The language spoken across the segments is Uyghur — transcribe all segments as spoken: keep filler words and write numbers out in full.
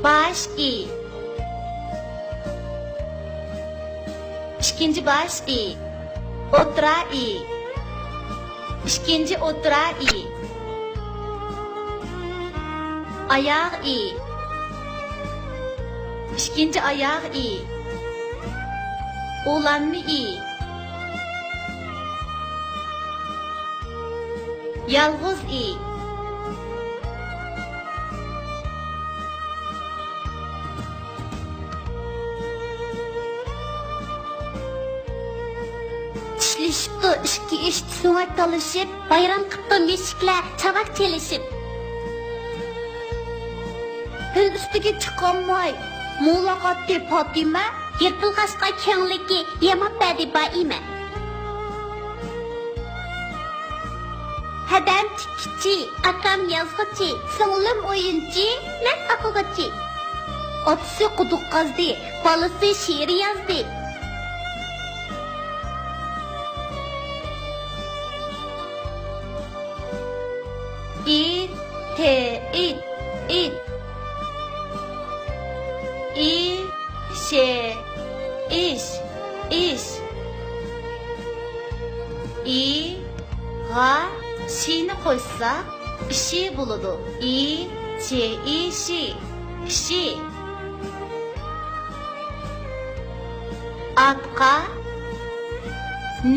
باش ئى. ئىككىنچى باش ئى. ئوتتۇرا ئى. ئىككىنچى ئوتتۇرا ئى. ئاياغ ئى. ئىككىنچى ئاياغ ئى. ئۇلانما ئى. يالغۇز ئى. چىشلىشىپتۇ ئىككى ئىش، سۆڭەك تالىشىپ، ۋەيران قىپتۇ مۈشۈكلەر چاۋاك چېلىشىپ. پىل ئۈستىگە چىقالماي، مولاقاتتى پاتىمە، يىرتىلغاچقا كەڭلىكى ياماپ بەردى بائىمە. ھەدەم تىككۈچى، ئاكام يازغۇچى، سىڭلىم ئويۇنچى، مەن ئوقۇغۇچى. ئاتىسى قۇدۇق قازدى، بالىسى شېئىر يازدى. ئى، تې، ئىت، ئىت. ئى، شې، ئىش، ئىش. ئى، غا، شىنى قوشساق، ئىشى بولىدۇ. ئى، چې، ئى، شى، ئىشى. ئاتقا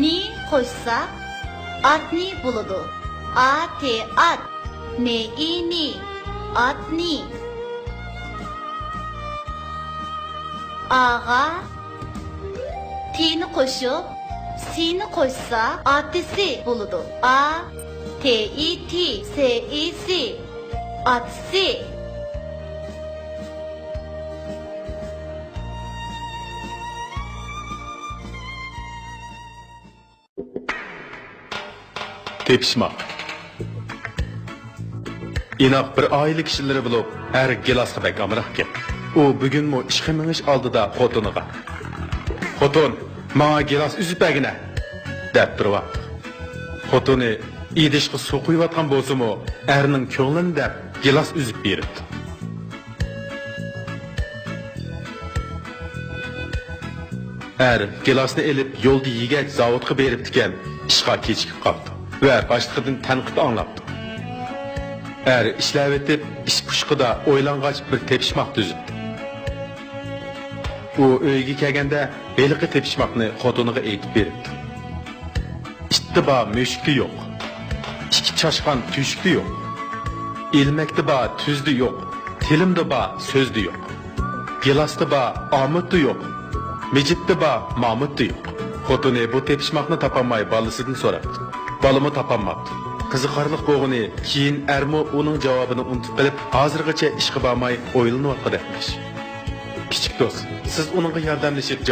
نى قوشساق، ئاتنى بولىدۇ. ئا، تې، ئات. نې، ئى، نى. ئاتنى. ئاغا تىنى قوشۇپ، سىنى قوشسا، ئاتىسى بولىدۇ. ئا، تې، ئى، تى، سې، ئى، سى. ئاتىسى. تېپىشماق. ئىناق بىر ئائىلە كىشىلىرى بولۇپ، ئەر گىلاسقا بەك ئامراقكەن. ئۇ بۈگۈنمۇ ئىشقا مېڭىش ئالدىدا خوتۇنىغا، «خوتۇن، ماڭا گىلاس ئۈزۈپ بەرگىنە» دەپ تۇرۇۋاپتۇ. خوتۇنى ئىدىشقا سۇ قۇيۇۋاتقان بولسىمۇ، ئەرنىڭ كۆڭلىنى دەپ گىلاس ئۈزۈپ بېرىپتۇ. ئەر گىلاسنى ئېلىپ يولدا يېگەچ زاۋۇتقا بېرىپتىكەن، ئىشقا كېچىكىپ قاپتۇ ۋە باشلىقىدىن تەنقىد ئاڭلاپتۇ. ئەر ئىشلەۋېتىپ، ئىش پۇشقىدا ئويلانغاچ بىر تېپىشماق تۈزۈپتۇ. ئۇ ئۆيىگە كەلگەندە ھېلىقى تېپىشماقنى خوتۇنىغا ئېيتىپ بېرىپتۇ. ئىتتا بار مۈشۈكتە يوق. ئىككى چاشقان تۆشۈكتە يوق. ئىلمەكتە بار تۈزدە يوق. تىلىمدا بار سۆزدە يوق. گىلاستا بار ئامۇتتا يوق. مىجىتتا بار مامۇتتا يوق. خوتۇنى بۇ تېپىشماقنى تاپالماي بالىسىدىن سوراپتۇ. بالىمۇ تاپالماپتۇ. قىزىقارلىق بولغىنى، كېيىن ئەرمۇ ئۇنىڭ جاۋابىنى ئۇنتۇپ قېلىپ، ھازىرغىچە ئىشقا بارماي ئويلىنىۋاتقۇدەكمىش. كىچىك دوست، سىز ئۇنىڭغا ياردەملىشىپ